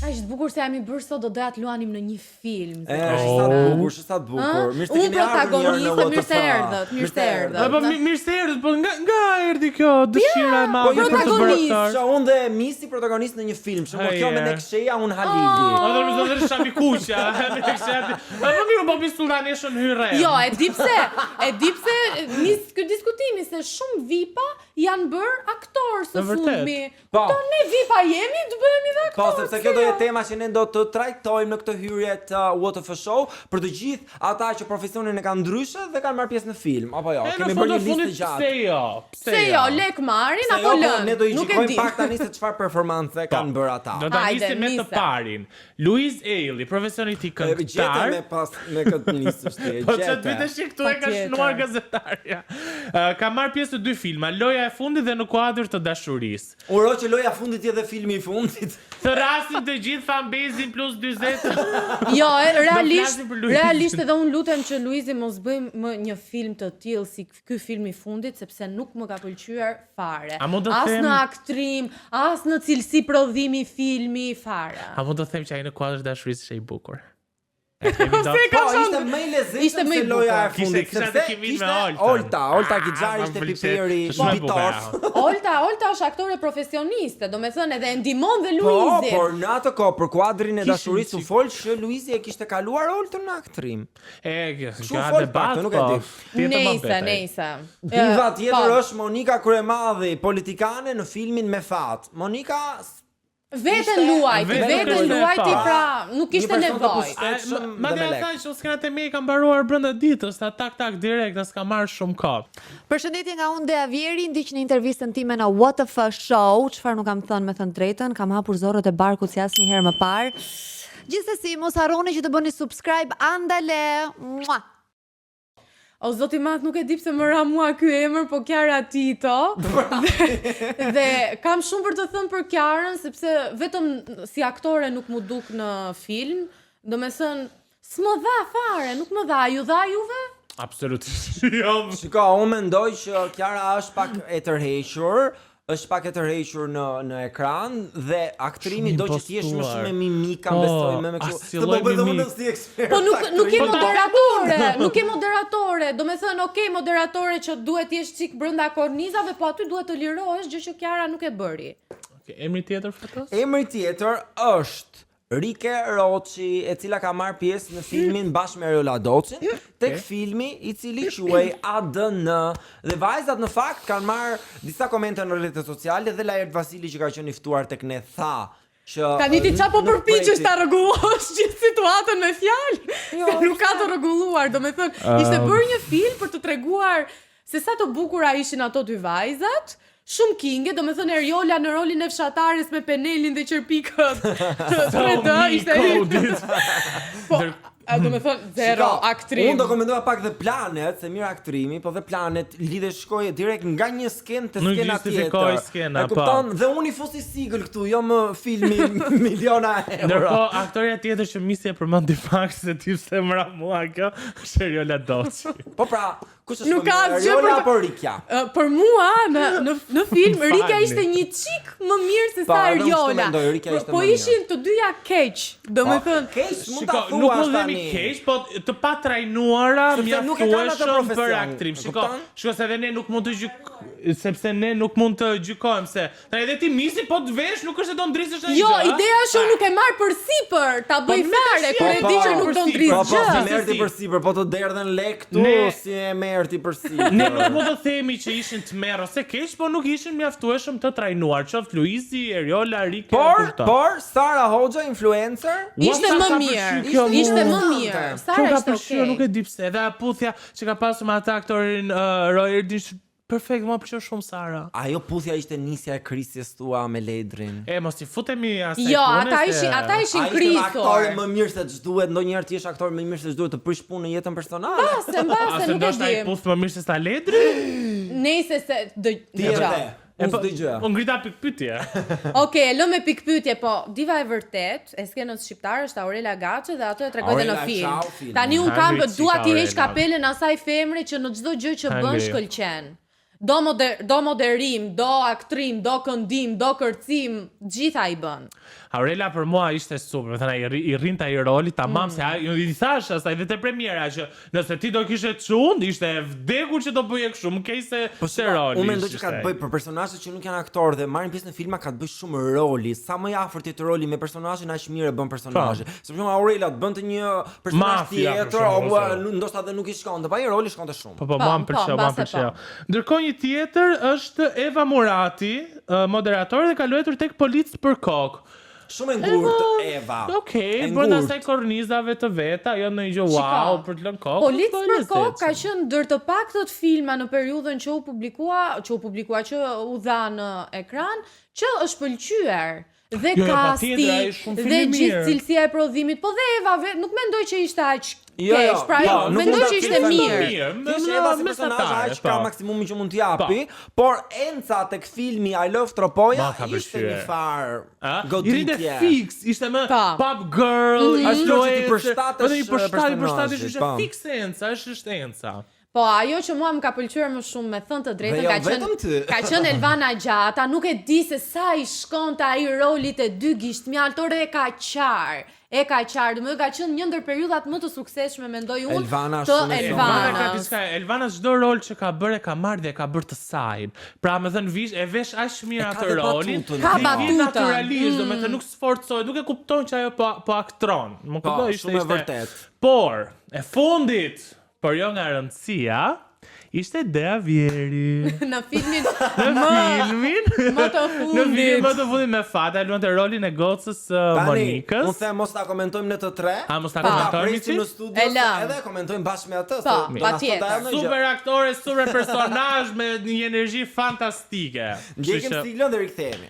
Kaq të bukur se jam i bërë sot do doja të luanim në një film. E, është sa të bukur, është sa të bukur. Mirë se Unë keni ardhur një herë në protagoniste, mirë se WTF. erdhët, mirë se erdhët. Po mirë se erdhët, po nga nga erdhi kjo dëshira e Po madhe jo për të bërë protagonist. aktor? Sa unë dhe Misi protagonist në një film, shumë Hej, kjo me e. Neksheja, unë Halili. O do të thotë shami kuqja, me kështu. Po po mirë, po bi sulltaneshën Hyrrem. Jo, e di pse, e di pse nis ky diskutimi se shumë vipa janë bërë aktorë së Në vërtet. fundmi. Po. Kupton, ne vipa jemi, të bëhemi dhe Po, aktorë. sepse pse kjo do jo? jetë tema që ne do të trajtojmë në këtë hyrje të WTF Show për të gjithë ata që profesionin e kanë ndryshe dhe kanë marrë pjesë në film, apo jo? E, në Kemi fund bërë të një listë fundit, të gjatë. Pse jo? Pse jo, lek marrin Pse apo jo, po, lën? ne do i Nuk e gjykojmë di. pak tani se çfarë performance kanë bërë ata. Do ta Hajde, nisim me të nise. parin. Luiz Ejlli, profesioni i tij E, Gjete këngëtar. me pas me këtë nisësh ti, e Po që të gjete. vitesh që këtu e ka Patjetër. shënuar gazetarja. Ë, ka marrë pjesë në dy filma, Loja e fundit dhe Në kuadër të dashurisë. Uro që loja fundit jetë dhe filmi i fundit. Thërrasin të gjithë fanbase-in plus 40. Jo, e, realisht, flasim për Luizin. realisht edhe unë lutem që Luizi mos bëjmë më një film të tillë si ky film i fundit sepse nuk më ka pëlqyer fare. A mund të as them- në aktrim, as në cilësi prodhimi filmi fare. A mund të them që ai në kuadër të dashurisë ishte i bukur. E kemi do. Po, ishte më i lezetshëm Ishte më i se loja e bukur. fundit, Kishte- kishte sepse atë kimin me kishte Oltën. Olta, Olta Ah, Gixhari ma ishte pëlqen. piperi Është shumë e mbi bukur, tort. ajo. Olta, Olta është aktore profesioniste, do me thënë edhe e ndihmon dhe Po, Luizin. por në atë kohë për kuadrin e Kishin dashurisë u çik- fol që Luizi e kishte kaluar Oltën në aktrim. E, kjo Kështu ka fol debat, pak, nuk e po. di. Tjetër Nejse, muhabet ai. nejse. Diva Eh, tjetër po. është Monika Kryemadhi, politikane në filmin Me Fat. Monika Veten Ishte- luajti, Veten veten ishte, luajti, po. pra nuk Një kishte person të nevojë. pushtet. A, Shtetshëm ma dhe me dhe lek. tha që skenat e mia i kam mbaruar brenda ditës, ta tak tak direkt, as ka marrë shumë kohë. Përshëndetje nga unë Dea Vieri, ndiqni intervistën time në What the F Show, çfarë nuk kam thënë me thënë drejtën, kam hapur zorrët e barkut si asnjëherë më parë. Gjithsesi, mos harroni që të bëni subscribe andale. Mua. O zoti madh, nuk e di pse më ra mua ky emër, po Kiara Tito. dhe, dhe kam shumë për të thënë për Kiarën sepse vetëm si aktore nuk mu duk në film, do me thënë s'më dha fare, nuk më dha, ju dha juve? Absolutisht. Jo. Shiko, unë mendoj që Kiara është pak e tërhequr, është pak e tërhequr në në ekran dhe aktrimi Shumë do që ti jesh më impostuar. shumë me mimika, Po, besoj, më me kështu. as si Se po lloj bëj dhe unë mimik. si ekspert. Po nuk nuk je Po ta- moderatore, nuk je moderatore. Do me thënë, okay, moderatore që duhet jesh çik brenda kornizave, po aty duhet të lirohesh, gjë që Kiara nuk e bëri. Okej, Emri tjetër Fatos? Emri tjetër është Rike Roçi, e cila ka marrë pjesë në filmin bashkë me Eriola Docin, tek filmi i cili quhej ADN. Dhe vajzat në fakt kanë marrë disa komente në rrjetet sociale dhe Laert Vasili që ka qenë i ftuar tek ne tha që Tani ti qa po nuk përpiqesh preti- ta rregullosh gjithë situatën me fjalë? Se nuk ka të rregulluar, do me thënë, ishte bërë një film për të treguar se sa të bukura ishin ato dy vajzat, shumë kinge, do me thënë Eriola në rolin e fshatares me penelin dhe qerpikët 3D, ishte Kodit. Po, a, do me thënë, zero Shiko, aktrim. Unë do komentoja pak dhe planet, se mirë aktrimi, po dhe planet lidhe shkoje direkt nga një skenë te Nuk skena tjetër. justifikoj skena, E kupton? Dhe unë i fusi sigël këtu, jo më filmi miliona euro. Ndërkohë, aktoria tjetër që misi e përmendi pak se ti pse më ra mua kjo, është Eriola Doçi. Po pra, kush është Nuk më ka mirë, asgjë Eriola për të- apo Rikja? Ë, Për mua në në në film Më Rika falni. ishte një çik më mirë se Po, sa edhe unë kështu Eriola. mendoj, Rika Po- ishte Po më mirë. ishin të dyja keq, do me Po, thënë. Keq mund ta Shiko, thuash nuk mund themi tani. keq, po të pa trajnuara Sepse nuk e kanë atë mjaftueshëm për profesion, aktrim. e Shiko, kupton? shiko se edhe ne nuk mund të gjyk sepse ne nuk mund të gjykojmë se tani edhe ti misi po të vesh nuk është se do ndrisësh ndonjë Jo, gjë. a? ideja është që unë nuk e marr për sipër, ta bëj Po, me fare, tash kur e po, di që po. nuk do ndris Po, po, gjë. si merr ti për sipër, po të derdhen lek këtu, Ne- si e merr ti për sipër. Ne nuk mund të themi që ishin të merr ose keq, po nuk ishin mjaftueshëm të trajnuar, qoftë Luizi, Eriola, Rike, Por, kushdo. por Sara Hoxha influencer Ua, Ishte sa më ka mirë, pëlqyer kjo ishte mua. më mirë. Kjo Sara ka ishte pëlqyer, okay. nuk e di pse. Edhe aputhja që ka pasur me atë aktorin uh, Roy Erdin, perfekt, mua pëlqeu shumë Sara. Ajo puthja ishte nisja e krisjes tua me Ledrin. E mos i futemi asaj Jo, pune ata se- ishin ata ishin Ai ishte më aktore krisur. më mirë se ç'duhet, ndonjëherë ti jesh aktor më mirë se ç'duhet të prish punë në jetën personale. Mbase, A mbase se nuk e ndoshta ai di. puth më mirë se sa Ledri? Nëse se dë, Ti e dëgjo. the. Unë po, s'di gjë. Po ngrita pikpyetje. Okej, e lë me pikpyetje, po diva e vërtet e skenës shqiptare është Aurela Gaçe dhe ato e tregoi edhe në Aurela, film. ciao, film. Tani un kam Hangri dua çika, t'i heq Aurela. kapelën asaj femre që në çdo gjë që bën Hangri. shkëlqen. Do moder, do moderim, do aktrim, do këndim, do kërcim, gjitha i bën. Aurela për mua ishte super, me thënë ai i rrinte ai roli tamam Mm. se ai ju i thash asaj dhe te premiera që nëse ti do kishe çun, ishte e vdekur që do bëje kështu, më keq se Po se shiko, roli. Unë mendoj që ka ishte të bëj për personazhe që nuk janë aktorë dhe marrin pjesë në filma ka të bëj shumë roli. Sa më i afërt jetë roli me personazhin, aq mirë e bën personazhin. Se për shembull Aurela të bënte një personazh Mafia, për tjetër, shembull, o, ose- ua, ndoshta edhe nuk i shkonte, po ai roli shkonte shumë. Po po, Po, mua më po, pëlqeu, mua më mbase pëlqeu. Ndërkohë një tjetër është Eva Murati, ë, moderatore dhe ka luajtur tek Polic për kokë. Shumë e ngurtë Eva. Okej, E brenda ngurtë. asaj kornizave të veta, jo ndonjë gjë wow për të lënë kokë. Polic po e për kokë ka lezetshme. qenë ndër të paktët filma në periudhën që u publikua, që u publikua që u dha në ekran, që është pëlqyer. Dhe Jo, jo, kasti, patjetër, ai është shumë film dhe i gjithë mirë. cilësia e prodhimit, po dhe Eva ve, nuk mendoj që ishte aq Jo, jo, keq, pra jo, jo, nuk mendoj mund ta që ishte them mirë. mirë. Thjesht Me- Eva si me personazh satare, aq ka po. maksimumin që mund t'japi, por Enca tek filmi I Love Tropoja Ma ka ishte pëlqyer. një farë A? I rrinte goditje. fix, ishte më Pa. pop girl, mm Ashtu që ti influencer, përshtatesh, po i përshtatesh, përshtatesh, personazhit, ishte po. fix Enca, është është Enca. Po ajo që mua më ka pëlqyer më shumë, me thënë të drejtën, Dhe jo ka qenë vetëm ty. ka qenë Elvana Gjata, nuk e di se sa i shkonte ai rolit e dy gisht mjaltor e ka qarë. E ka qarë, domethënë ka qenë një ndër periudhat më të suksesshme mendoj unë Elvana të shumë e Elvana ka Elvanës. diçka, Elvana çdo rol që ka bërë e ka marrë dhe e ka bërë të sajin. Pra, më thënë vish, e vesh aq mirë E ka atë dhe rolin. batutën, Ka dhe i vjen batutën. Naturalisht, domethënë nuk sforcohet, nuk e kupton që ajo po po aktron. Më Po, kupton, ishte shumë e ishte. vërtet. Por, e fundit, por jo nga rëndësia, ishte Dea Vieri. Në filmin Në më filmin më të Në filmin fundit. më të fundit me Fata e luante rolin e gocës së Tani, Monikës. unë them mos ta komentojmë ne të tre. A mos ta Po ta komentojmë presim si? në studio E se lëm. edhe e komentojmë bashkë me atë. se Po, do na thotë patjetër. ajo ndonjë gjë. Super aktore, super personazh me një energji fantastike. Kështu Ndjekim që- siglën dhe rikthehemi.